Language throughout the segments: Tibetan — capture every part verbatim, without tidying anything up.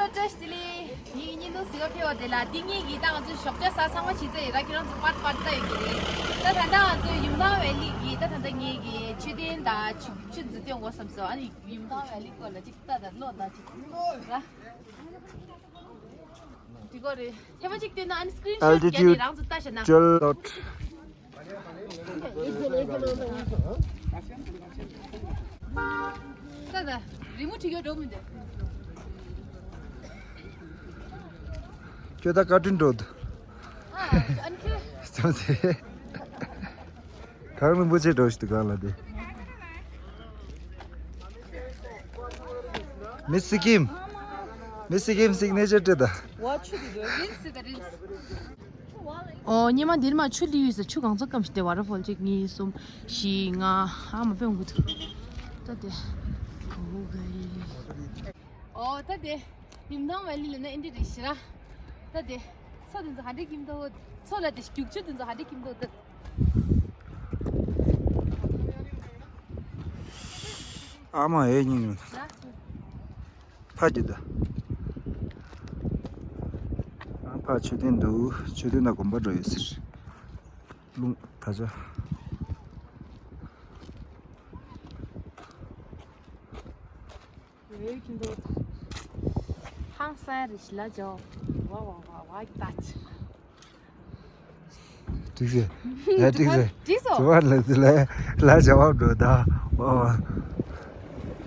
བཀྲ་ཤིས་བདེ་ལེགས། ངེད་ཀྱི་བརྙན་ཐུང་གཟིགས་ག་ཕེབས་པ་དེ་ལ་འདི་ངེད་ཀྱིས་ད་ང་ཚོའི་ཞོགས་ཇ་ཟ་ཚང་མ་བྱས་ཚར་ཡོད་ད། ཁྱེད་རང་ཚོ་པར་པར་ལྟ་ཡོད་ཀྱི་རེད། ད་ད་ལྟ་ང་ཚོའི་ཡུམ་ཐང་ཝེ་ལི་གི་ད་ད་ལྟ་ངེད་ཀྱི་མཆོད་རྟེན་དང་ཆུ་ཆུ་འཛུལ་སྟོན་དགོས་བསམ་སོང་། ཨ་ནི་ཡུམ་ཐང་ཝེ་ལི་སྐོར་ལ་ཅིག་ལྟ་དང་ཀློག་དང་ཅིག་ར། འདི་སྐོར་རེད། ཐེངས་མ་གཅིག་བལྟས་ན་ཨ་ནི་སི་ཀི་རིན་ཤོཊ་བརྒྱབ་ནས་རང་ཚོ་ལྟ་ཤེས་ན། Altitude twelve dot། ད་ད་རི་མོ་བྲིས་ཡོད་འགྲོ་མི་འདུག་ཁྱོད་ད་བཀའ་དྲིན་འགྲོ་འདུག་ཨ་ཨ་ནི་ཁྱོད། ཙམ་ཟེར། གངས་རིན་པོ་ཆེ་འགྲོ་ཞིག་འདུག་གང་ལ་དེ། མི་སི་ཀིམ། མི་སི་ཀིམ་སིག་ནེ་ཅར་སྤྲད་ད། What should we do? Reels, the reels. ཨོ་སྙེ་མ་འདིར་མ་ཆུ་ལི་ཡོད་ས། ཆུ་གང་ཚོད་སྐམ་ཞིག་དེ་ཝ་ཊར་ཕོལ་གཅིག་གཉིས་གསུམ་བཞི་ལྔ་ཨ་མ་དཔེ་འོང་གི་འདུག་ད་དེ། ཨོ་ད་དེ་ཡུམ་ཐང་ཝེ་ལི་ལ་ན་ཨིན་དྲི་རེད་ཤི་ར། ད་དེ་མཚོ་དེ་ཚོ་ཧ་འདྲེ་ཁྱིམ་ཐོག་མཚོ་ལ་དེ་རྒྱུག་ཆུ་དེ་ཚོ་ཧ་འདྲེ་ཁྱིམ་ཐོག་ད། ཨ་མ་ཨེ་ཉིན་ཡོད། ཕ་གི་ད། ཨ་ཕ་མཆོད་རྟེན་འདུག་མཆོད་རྟེན་དང་དགོན་པ་འགྲོ་ཡོད་ཟེར། རླུང་ད་ཆ། ཧང་སང་རེ་ཞིག་ལ་ཇོ། ཝ་ཝ་ཝ་ཝ་ད་ཆ། འགྲིག་ཟེར། ཡ་འགྲིག་ཟེར། འགྲིག་སོང་། ཙི་བ་ལ་ཙི་ལ་ལ་བྱ་བ་འགྲོ་ད། ཨོ།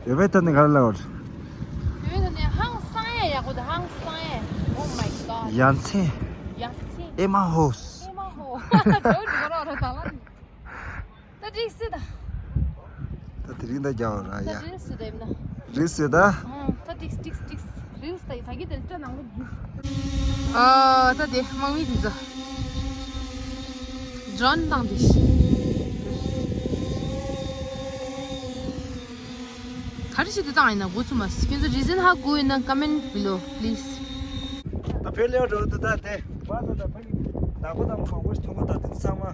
ཡོད་པའི་ཐོག་ནས་ག་རེ་ལབ་པ། ཡོད་པའི་ཐོག་ནས་ཧང་སང་ཡ་ཡག་པོ་འདུག་ཧང་སང་ཡ། Oh my god. ཡ་མཚན། ཡ་མཚན། ཨེ་མ་ཧོས། ཨེ་མ་ཧོ། འགྲོ་འགྲོ་རོགས་རོགས་ད་ལ། ད་འགྲིག་སྲིད་ད། ད་དེ་རིང་ད་རྒྱག་ར་ད་ཡ། རིལ་སི་ད་ཡིན་ན། རིལ་སི་ད། ཨང་། ད་ཏིག་ཏིག་ཏིག་རིལ་སི་ད་ཡིན་ད་གི་དེ་ལྟ་ནང་ལོ་རྒྱུ། ཨ་ད་དེ་དམག་མི་དེ་ཚོ། ཌོ་རོན་བཏང་དེ། ག་རེ་བྱེད་དུ་བཏང་ཡིན་ན་འགོ་ཚུགས་མ་སི་ཁྱོད་ཚོ་རི་ཛན་ཧ་གོ་ཡིན་ན་ཀོ་མེན་ཊི་བི་ལོ་པི་ལི་སི། ད་བོད་ལ་འགྲོ་འདུག་ད་དེ། བ་ད་ད་ཕ་གི་ནག་པོ་དང་མང་པོ་ཞིག་མཐོང་གི་ད་དེ་ཚང་མ།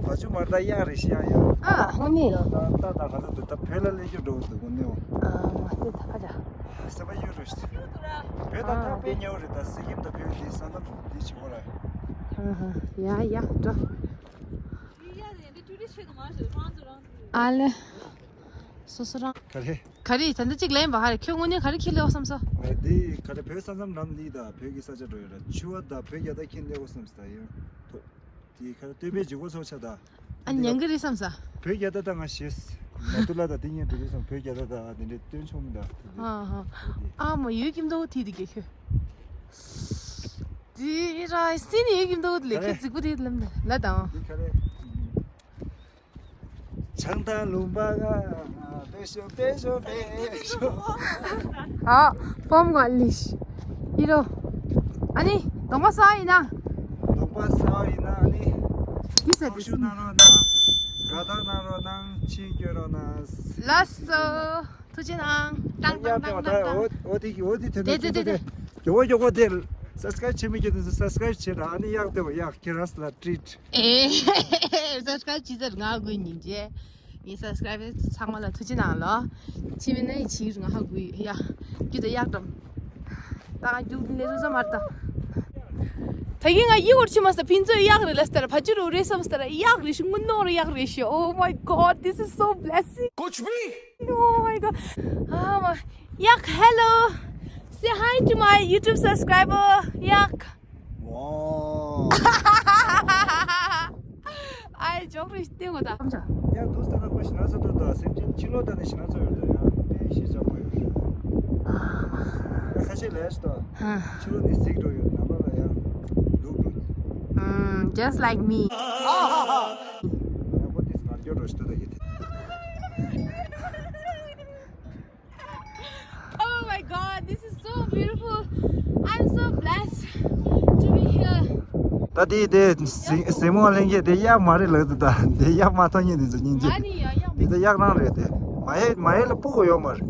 བ་ཆུ་མར་ད་གཡག་རེད་ཤི་ཡང་ཡང་། ཨ་ཧོ་ནི། ད་ད་ད་ག་ཚོད་འདུག་ད་བོད་ལ་སླེབས་རྒྱུ་འགྲོ་འདུག་གོ་ནི་འོ། ཨ་མ་སི་ད་ཁ་ཇ། སེམས་པ་གཡོ་རུ་ཤི། བོད་ད་ད་དཔེ་ཉེ་བོ་རེད་ད་སི་ཀིམ་ད་བོད་དེ་ས་མཚམས་དེ་ཆེ་བོ་ར། ཨ་ཧ་ཡ་ཡ་འགྲོ། ཨ་ལེ། སོ་སོ་རང་། ག་རེ། ག་རེ་ད་འདི་གཅིག་ལན་པ་ཧ་རེ་ཁྱོད་དངོས་གནས་ག་རེ་ཁྱེར་སླེབས་བསམ་སོ། ཨ་དེ་ག་རེ་བོད་ས་མཚམས་ལམ་ལི་ད་བོད་ཀྱི་ས་ཆ་འགྲོ་ཡོད་ར་ཆུ་བ་ད་བོད་རྒྱ་ད་ཁྱེར་སླེབས་བསམ་ས་ཡོད་ཐོ། དེ་ག་རེ་སྟོན་པའི་ལྗིད་ཁོག་ཚོགས་ཆ་ད། ཨ་ཉན་གི་རེད་བསམ་ས། བོད་རྒྱ་ད་ད་ང་ཤེས། ང་ཏུ་ལ་ད་དེ་ཉན་དུ་རེད་བསམ་བོད་རྒྱ་ད་ད་དེ་འདྲའི་སྟོན་ཆོག་མི་ད་དེ་འདྲའི། ཨ་ཧ། ཨ་མ་ཡོད་ཀྱིན་འདུག་དེ་དེ་གི་ཁྱོད། དེ་ར་སི་ནི་ཡོད་ཀྱིན་འདུག་ལེ་ཁྱོད་རྫིག་པོ་དེ་ལམ་ལ་དང་། དེ་ག་རེ། བྱང་ཐང་ལུང་པ་ལ་དཔེ་ཤོ་དཔེ་ཤོ་དཔེ་ཤོ། ཨ་ཕོམ་ག་ལིཤ་ཨི་རོ། ཨ་ནི་གདོང་པ་ས་ཡིན་ན། གདོང་པ་ས་ཡིན་ན་ཨ་ནི། ཡི་ས་ཐོག་ཤུ་གནང་རོགས་གནང་། དགའ་རྟགས་གནང་རོགས་གནང་། ཕྱིན་སྐྱོན་རོགས་གནང་། ལགས་སོ། ཐུགས་རྗེ་གནང་། ཏང་ཏང་ཏང་ཏང་ཏང་། འོ་འོ་དེ་གི་འོ་དེ་དེ་དེ་དེ་དེ་དེ། མགྱོགས་པོ་མགྱོགས་པོ་དེ། སབ་སི་ཀ་རབ་བྱེད་མི་ཁྱེད་ཚོ་སབ་སི་ཀ་རབ་བྱེད་ར་ཨ་ནི་གཡག་དེ་བ་གཡག་ཁྱེད་རང་ལ་ཊི་རིཊ། ཨེ། སབ་སི་ཀ་རབ་བྱེད་ཚར་ང་དགོས་སྙིང་རྗེ། ངའི་སབ་སི་ཀ་རབ་ཚང་མ་ལ་ཐུགས་རྗེ་གནང་ལོ། ཕྱི་མི་ནི་ཡི་ཕྱིར་ང་ཧ་གོ་ཡ། རྒྱུ་དེ་གཡག་འགྲམ། ད་ང་རྒྱུག་ལས་བཟོ་མར་ད། ད་གིན་ང་ཡི་བོར་ཕྱི་མ་ས་ཕིན་ཚོས་གཡག་རེད་ལ་སྟར་བ་ཅི་རུ་རེད་བསམ་སྟར་གཡག་རེད་ཤི་དངུལ་ནོར་གཡག་རེད་ཤི། Oh my god, this is so blessing. Oh my god. ཨ་མ། གཡག། Hello. Say hi to my YouTube subscriber. གཡག། ཝའོ། ཨའི་ཇོག་རེ་སྟེ་གོ་ད། ཡང་དུས་ད་ལྟ་ཁོ་ཞི་ན་ས་ཏོ་ད་སེམས་ཅན་ཕྱི་ལོགས་ད་ནི་ཞི་ན་ཚོ་ཡོད་ད་ཡང་དཔེ་ཞི་ཆགས་པོ་ཡོད། ཡང་ཁ་ཤས་ལས་ཤི་ད། ཕྱི་ལོགས་ནི་གཟིགས་འགྲོ་ཡོད་ནང་ལོགས་ལ་ཡང་ལུག་ལུག་ཨུམ། Just like me. ཡང་ཁོ་དེ་ང་སྐྱོ་འགྲོ་ཤི་ད་ད་ཡེ་དེ། Oh my god, this is so beautiful. I'm so blessed to be here. ད་དེ་དེ་ཟིང་ཟིང་མོ་ལེན་གྱི་དེ་གཡག་མ་རེད་ལགས་ད། དེ་གཡག་མ་ཐོན་ཉིན་དེ་ཚོ་སྙིང་རྗེ། ང་ནི་ཡ་གཡག་དེ་མེད། ད་གཡག་རང་རེད་དེ། མ་ཧེ་མ་ཧེ་ལ་སྤུ་གུ་ཡོད་མ་རེད།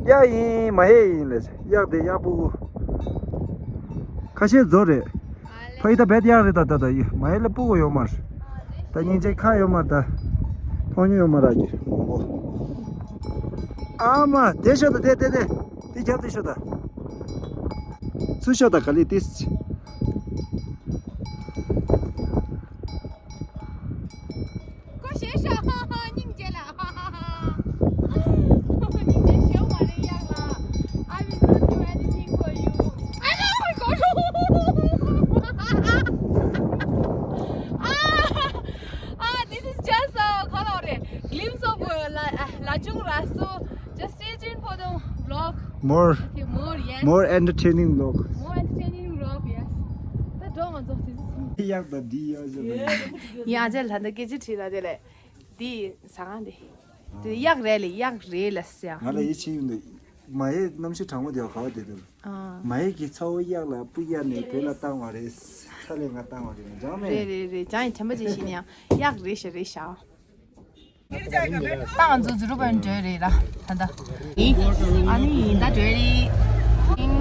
གཡག་ཡིན་མ་ཧེ་ཡིན་ལས་གཡག་དེ་གཡག་སྤུ་གུ། ཁ་ཤས་བཟོ་རེད། ཕ་ཡི་ད་བེད་གཡག་རེད་ད་ད་ད་ཡི་མ་ཧེ་ལ་སྤུ་གུ་ཡོད་མ་རེད། ད་སྙིང་རྗེ་ཁ་ཡོད་མ་རེད་ད། མཐོང་མྱོང་ཡོད་མ་རེད་ཀྱི། ཨ་མ་དེ་ཤོད་ད་དེ་དེ་དེ་དེ་རྒྱབ་དེ་ཤོད་ད། ཚུར་ཤོག་དང་ག་ལེ་ཏིས། ཀོ་ཤེ་ཤ་སྙིང་རྗེ་ལ། སྙིང་རྗེ་ཞེ་པོ་མ་རེད་གཡག་ལགས། I will not do anything for you. I love you. Ah, ah, this is just a, ག་ལབ་རེད། Glimpse of, uh, ལ་ལ་ཆུང་ར། So just stay tuned for the vlog. More, okay, more, yes. More entertaining vlog. More entertaining vlog, yes. ད་འགྲོ་ང་ཚོ་དེ་ཚོ། ཡག་ད་འདི་ཡག་ཟེར་བ། ཡ་ཅེ་ལྷ་འདི་སྐད་ཆ་དྲིས་ལ་དེ་ལས། འདི་ཟ་ཁང་འདི། དེ་གཡག་རེད་ལེ་གཡག་རེད་ལ་ཟེར། ང་ལ་ཡིད་ཆེས་ཡོང་འདུག་མ་ཧེ་གནམ་གཤིས་གྲང་མོ་དེ་བ་ག་བ་དེ་དུ། ཨ། མ་ཧེ་གི་ཚ་བོ་གཡག་ལ་སྤུ་གཡག་ནས་བོད་ལ་བཏང་བ་རེད། ཚ་ལས་ང་བཏང་བ་རེད་འཇང་མེད། རེད་རེད་རེད། འཇང་ཡི་དྲན་པ་ཅིག་ཤེས་ནས་ཡང་གཡག་རེད་ཤ་རེད་ཤ། ད་ང་ཚོ་ཛི་རོ་པོ་ཡིན་ཊི་འགྲོ་རེད་ལ་ད་ལྟ། ཨ་ནི་ད་འགྲོ་རེད། ཨ།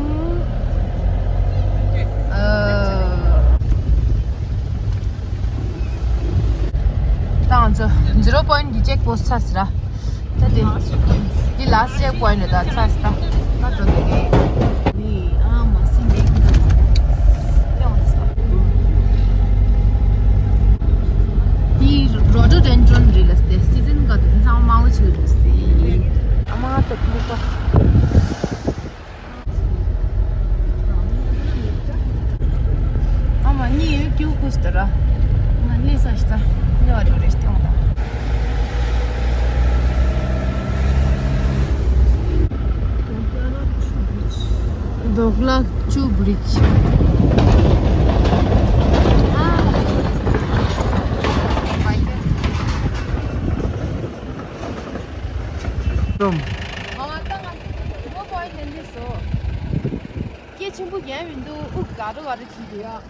ད་ང་ཚོ་ཛི་རོ་པོ་ཡིན་ཊི་གི་ཅེག་པོ་སི་ཊི་ཚར་སོང་ར། ད་དེ་འདི་ལ་སི་ཊི་ཅེག་པོ་ཡིན་ཊི་རེད། ད་ཚར་སོང་། ད་འགྲོ་འདུག་གས། ཨ་མ་སི་འདི་ཡོང་ས། འདི་རོ་ཌོ་ཌེན་ཌྲོན་རེད་ལ་སྟེ། སི་ཛན་ག་དུ་ཚང་མ་དམར་པོ་ཆགས་འདུག་སྟེ། ཨ་མ་ད་ཀླུ་པ། ཨ་མ་གཉིད་ཡོད་ཀྱུ་ཀུ་སྟེ་ར། ང་ལས་ས་ཤི་ད་ལས་བ་འགྲོ་རེ་སྟེ་འོང་ད། དོག་ལ་ཅུ་བི་རི་ཇི། ཨ། ཨོ་ད་ང་ཚོ་ཀོ་ཡི་ལེན་དུས་སོ། སྐད་ཆེན་པོ་རྒྱག་མི་འདུག་དབུགས་འགག་འགྲོ་བ་རེ་བྱེད་ཀྱི་ཡོད།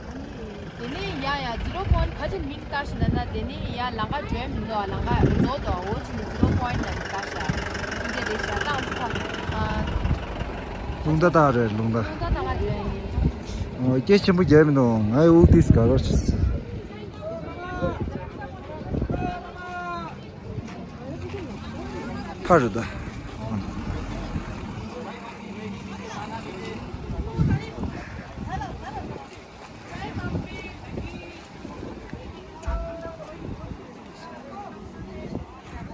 དེ་ནས་ཡ་ཡ་ཛི་རོ་པོ་ཡིན་ཊི་ག་ཅི་མིང་བཏགས་ཤི་ན་ན། དེ་ནས་ཡ་ལམ་ཁ་འགྲོ་མི་འདུག་ལམ་ཁ་རྫོགས་འདུག་འོ་ཅི་ནས་ཛི་རོ་པོ་ཡིན་ཊི་ལ་མིང་བཏགས་ཤ། འདི་འདྲ་རེད་ཤ་བཏང་ཚུལ་ཁ། རླུང་རྟ་བཏང་རེད་རླུང་རྟ། རླུང་རྟ་བཏང་ག་འགྲོ་ཡ་ཡིན། ཨོ་སྐད་ཆེན་པོ་རྒྱག་མི་འདུག་ང་ཡི་དབུགས་ཏིས་འགག་རོགས་བྱེད། ཕར་རེད་ད།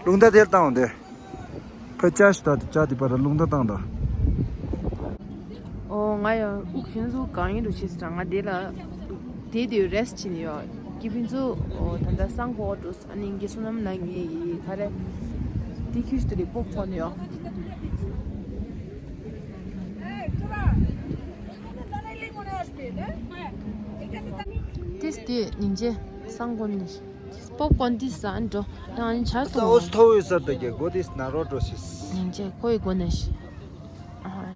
རླུང་རྟ་དེར་བཏང་འདི། ཕ་ཅ་ཤི་ད་ཅ་དེ་པར་རླུང་རྟ་བཏང་ད། ཨོ་ང་ཡང་དབུགས་ཤིན་ཏུ་གང་ཡིན་འགྲོ་ཤེས་ཟེར། ང་དེ་ལ་དེ་དེ་རེ་སི་ཊི་བྱེད་ནི་ཡོད། ཀི་ཕིན་ཚུ་ཨོ་ད་ལྟ་སང་གོ་འགྲོ་ས་ནི་གེ་སོ་ནམ་ན་ངེ་ཡི་ག་རེ་དེ་ཁྱུ་ཤི་དེ་རེ་པོག་ཁོ་ནི་ཡོད། ཏིས་དེ་ཉིན་རྗེ་སང་གོ་ནི་པོབ་ཀོན་ཏིས་ཟ་འགྲོ་ཡང་ཆ་ས་འོ་སོང་། ཐོ་བའི་སར་དུ་རྒྱལ་སྒོ་ཏིས་ན་རོ་འགྲོ་ཤེས། ཉིན་རྗེ་ཁོ་ཡི་སྒོ་ནས་ཤི། ཨ་ཧ།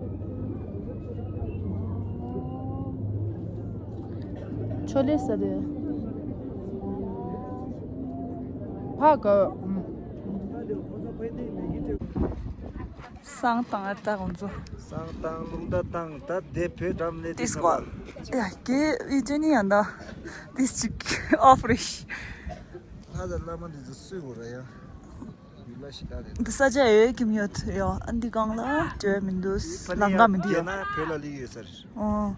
ཆོ་ལེ་ས་དེ། ཕ་ག་སང་བཏང་ཨ་ད་ཁོང་ཚོ། སང་བཏང་རླུང་རྟ་བཏང་ད་དེ་བོད་འགྲམ་ལས་ཏིས་གོ། ཡ་ཀེ་བི་ཌི་ཡོ་ནི་ཡང་ད་ཏིས་ཅིག་ཨོཕ་རེ་ཤི། ལྷ་དང་བླ་མ་འདི་ཚོ་སུས་གོ་ར་ཡ། ཡུལ་ལ་ཞི་དག་རེད། འདི་ས་ཆ་ཡོད་ཀྱི་མི་ཡོད་ཡོད། ཨ་འདི་གང་ལ་བྲོས་མི་འདུག་ལམ་ཁ་མི་འདུག་ཡོད། ན་བོད་ལ་ལི་ཡོད་ས་རེད། ཨོ།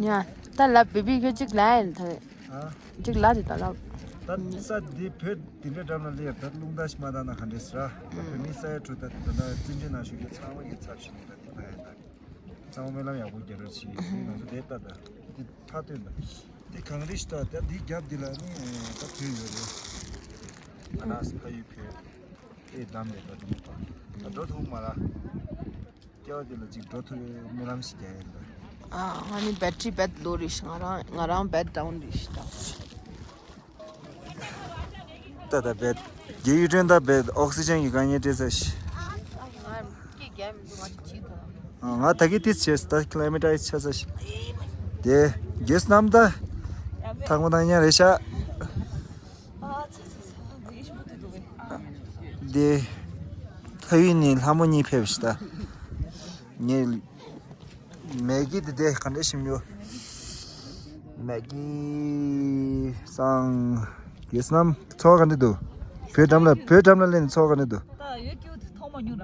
ཡ་ད་ལབ་བི་བི་ཁྱོད་ཅིག་ལ་ཡིན་ད། ཨ། ཅིག་ལ་རེད་ད་ལབ། ད་ས་འདི་བོད་འདི་འདྲའི་འགྲམ་ལ་ལི་ཡོད་ད་རླུང་རྟ་ཞིག་མ་བཏང་ན་ག་འདྲས་ཟེར། ད་བོད་མི་ས་ཡ་དྲུག་ད་ད་ད་བཙན་བྱོལ་ནང་བཞུགས་རྒྱུ་ཚང་མ་གི་ཚབ་ཞིག་ད་འདི་ད་ཡ་ད། གཙང་པོ་སྨོན་ལམ་ཡག་པོ་རྒྱབ་རོགས་བྱེད། ང་ཚོ་དེ་ལྟ་ད་འདི་མཐའ་སྟོན་ད། འདི་གངས་རི་ཞིག་ད་ད་འདི་རྒྱབ་འདི་ལ་ནི་ད་བོད་ཡོད་རེད། ཨ་ནཱས་ཕ་ཡུལ་བོད་ཨེ་བདམས་རེད་ད་དུང་ད་ད་འགྲོ་ཐུབ་མ་ར། སྐྱེ་བ་འདི་ལ་ཅིག་འགྲོ་ཐུབ་སྨོན་ལམ་ཞིག་རྒྱག་ཡིན་ད། ཨ་ང་ནི་བེ་ཊི་རི་བེད་ལོ་རེད་ཤག་ང་རང་ང་རང་བེད་ཌའུན་རེད་ཤག་ད། ད་ད་བེད། རྒྱལ་ཡུལ་ཁྲོན་ད་བེད་ཨོག་སི་ཇན་གྱི་དཀའ་ངལ་འཕྲད་ས་ཤི། ང་ད་གི་ཏིས་བྱས་ད་ཀི་ལི་མི་ཊར་ཆ་ས་ཤི། དེ་རྒྱལ་སྣམ་ད་ཐག་མ་དང་ཉ་རེ་ཤ། དེ་ལྷ་ཡུལ་ནས་ལྷ་མོ་གཉིས་ཕེབས་ཤི་ད། ངས། མེ་གི་དེ་དེ་ག་འདྲ་ཞིམ་ཡོད། མེ་གི་སང་། གེ་སྣམ་ཚོ་ག་འདྲ་འདུག་བོད་འགྲམ་ལ་བོད་འགྲམ་ལ་སླེབས་ནས་ཚོ་ག་འདྲ་འདུག་ད་ཡོད་ཀྱི་ཐོག་མ་ཉུང་ར།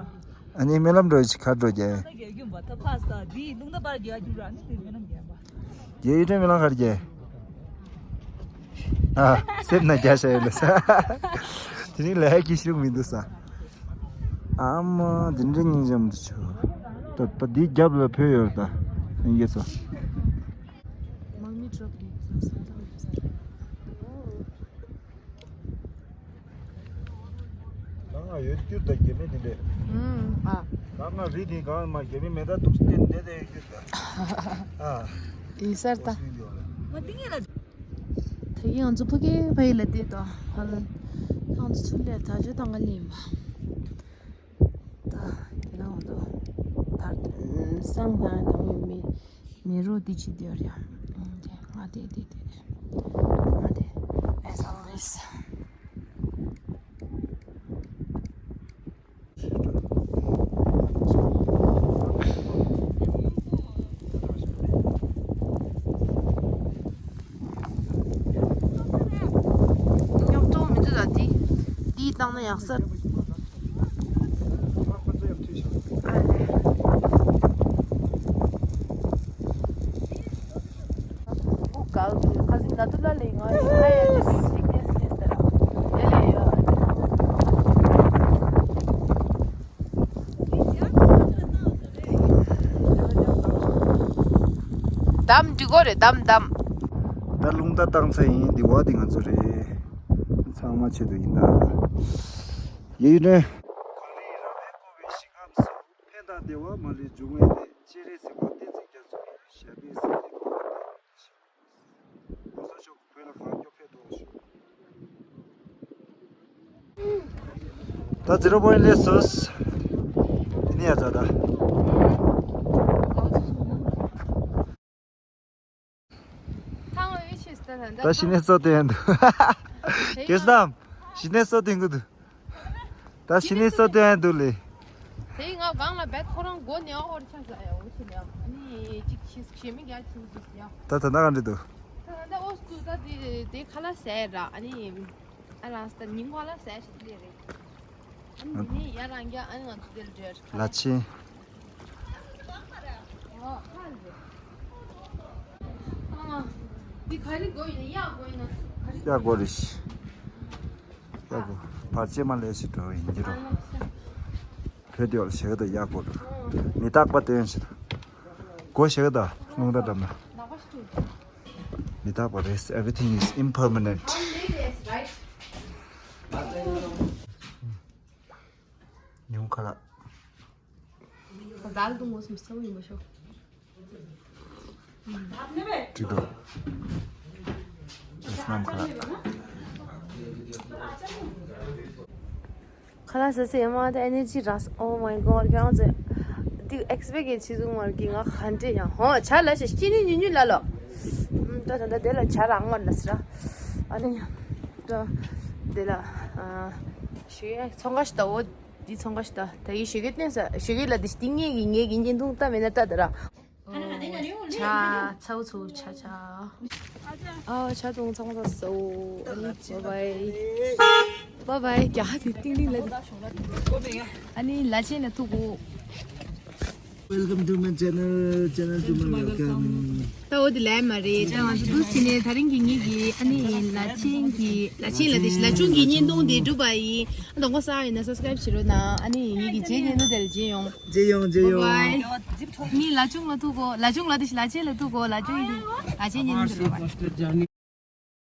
ཨ་ནི་སྨོན་ལམ་འགྲོ་ཅིག་གར་འགྲོ་རྒྱ་ཡིན། ད་གེ་རྒྱུ་ ད་ཕ་ས་འདི་ལུང་ད་པར་རྒྱག་རྒྱུ་ར་ནི་དེ་མེད་ན་རྒྱག་པ། རྒྱལ་ཡུལ་ཁྲིམས་མི་ལང་ཁར་རྒྱལ། ཨ། སེམས་ན་རྒྱ་ཤ་ཡོད་ལ་ས། དེ་རིང་ལས་ཀྱི་ཤུགས་མི་འདུག་ས། ཨ་མ་དེ་འདྲའི་སྙིང་རྗེ་མི་འདུག་ཆུ། ད་ད་འདི་རྒྱབ་ལ་བོད་ཡོད་ད། ཡིན་གྱི་སོ། མང་མི་གྲོགས་ཀྱི་ས་ས་ས་ས། གང་ང་ཡོད་སྐྱུར་དང་རྒྱ་མི་དེ་འདྲས། ཨུམ། ཨ། གང་ང་རི་དེ་གང་མ་རྒྱ་མི་མེ་ད་ཏུག་སྟེ་འདྲས་དེ་ཡོད་སྐྱུར་དང་། ཨ། ཡིན་ས་རེད་ད། ད་གིན་ང་ཚོ་ཕ་གི་ཕ་ཡི་ལ་བལྟས་དང་ཧ་ལ། ཁང་ཚོ་ཚུར་ལས་ད་ཅོ་དང་ང་ལེན་པ། ད་དེ་ལ་འོང་དོ། ད་སང་ད་ད་མི་མི་མི་རོ་དེ་ཅི་དེ་ཡོད་རེད་ཡ། དེ་ང་དེ་དེ་དེ་ང་དེ། As always. རྙོག་གྲོགས་མི་འདུག་ལ་འདི། འདི་བཏང་ན་ཡག་ས། ཨ་ལེ། ཁ་སིག་ན་དུ་ལ་ལེ་ང་ཡ་ཡ་ཏི་སིག་ནེས་ནེས་ཏ་ར། ལེ་ལེ་ཡ། འདམ་འདི་གོ་རེད། འདམ་འདམ། ད་རླུང་རྟ་བཏང་ཚེ་ཡིན། འདི་བ་འདི་ང་ཚོ་རེད། ཚང་མ་ཆེད་དུ་ཡིན་ད། ཡིན་ནས། ཕན་དང་བདེ་བ་མ་ལུས་འབྱུང་བའི་གནས། སྤྱན་རས་གཟིགས་དབང་བསྟན་འཛིན་རྒྱ་མཚོ་ཡི། ཞབས་པད་སྲིད་མཐའི་གོ་འཕང་ཐོབ། ད་ཛི་རོ་པོ་ཡིན་ལས་སོ། དེ་ནས་ཡ་ཛ་ད། ད་ཤི་ནས་སོ་དེ་ཡང་འདུག་ཀེ་སི་དམ། ཤི་ནས་སོ་དེ་འགུ་འདུག་ད་ཤི་ནས་སོ་དེ་ཡང་འདུག་ལེ། དེ་ང་གང་ལ་བད་ཁོ་རང་སྒོ་ནས་ཨོ་ཧོར་ཆགས་ས་ཡ་འོ་ཆི་ལ་ཡ། ཨ་ནི་ཅིག་ཤི་ཤི་མི་རྒྱ་ཆུ་འདུག་ཡ། ད་ད་ན་ག་འདྲི་འདུག་ད་ད་ཨོ་སུ་ད་དེ་དེ་ཁ་ལ་ཟས་ར། ཨ་ནི་ཨ་རང་ས་ཉིན་གོ་ལ་ཟས་ཤི་དེ་རེད། ཨ་ནི་ཡ་རང་རྒྱ་ཨ་ནི་ང་ཚོ་དེ་ལ་འབྲེལ་ལ་ཆེ། འདི་ག་རེ་དགོས་ཡིན་ན། གཡག་དགོས་ཡིན་ན་ག་རེ། གཡག་དགོས་རེད་ཤི། གཡག་དགོས། བར་ཆད་མ་ལས་ཤི་འགྲོ་ཡིན་གྱི་རོ། བོད་དེ་བ་ལ་ཞེ་ག་དང་གཡག་དགོས་རེད། མི་རྟག་པ་སྟོན་ཤི་དང་། སྒོ་ཞེ་ག་དང་རླུང་རྟ་འགྲམ་ན། མི་རྟག་པ་རེད། Everything is impermanent. ཉུང་ཁ་ལགས། ད་ལྟ་དུང་ངོ་སུམ་སུམ་ཡིན་པ་ཤོག་ཀྲི་དོ། ཨེ་སྣམ་ཁ་ལགས། ཁ་ལགས་ཟེར་ཟེར་ཡ་མ་ད་ཨེ་ནར་ཇི་རག Oh my god ཁྱེད་རང་ཚོས་འདི་ཨེག་སི་པེག་གི་ཆེད་དུ་མར་གི་ང་ག་འདྲེ་ཡང་ཧོ་ཇ་ལ་ཞེ་ཅི་ནི་ཉུ་ཉུ་ལ་ལོ། ད་ད་ད་དེ་ལ་ཇ་རག་མར་ལ་ཟེར། ཨ་ནི་ད་དེ་ལ་ཞེ་ཚོང་ཁ་ཞིག་ད་འོ། འདི་ཚོང་ཁ་ཞིག་ད། ད་ཡི་ཞེ་གི་བསྟན་ས་ཞེ་གི་ལ་འདི་ཞིག་ངེད་ཀྱི་ངེད་ཀྱི་བརྙན་ཐུང་ལྟ་མེད་ན་ལྟ་ད་ར། ཆ་ཚའུ་ཚུ་ཆ་ཆ། ཨ་ཆ་ཐུང་ཚང་ཚ་སོ། ཨ་ནི་བའི་བའི་བའི་བའི་རྒྱ་ཧ་དེ་ཏིང་ཏིང་ལ། ཨ་ནི་ལ་ཆེན་ལ་ཐུག་གོ། Welcome to my channel. Channel to my welcome. ད་འོ་དེ་ལས་མ་རེད། ད་ང་ཚོ་འདུག་ཟིན་ནས་ད་རིང་གི་ངེད་ཀྱི་ཨ་ནི་ལ་ཆེན་གྱི་ལ་ཆེན་ལ་དེ་ལ་ཆུང་གི་བརྙན་ཐུང་དེ་གྲུབ་པ་ཡིན། ཨ་དང་པོ་གསར་ཡིན་ན་སབ་སི་ཀ་རེབ་བྱེད་རོགས་གནང་། ཨ་ནི་ངེད་ཀྱི་རྗེས་བརྙན་ཐུང་དེར་མཇལ་ཡོང་། མཇལ་ཡོང་མཇལ་ཡོང་། Bye bye. ངའི་ལ་ཆུང་ལ་ཐུག་གོ། ལ་ཆུང་ལ་དེ་ལ་ཆེན་ལ་ཐུག་གོ། ལ་ཆུང་གི་ལ་ཆེན་བརྙན་ཐུང་དེ་རོགས།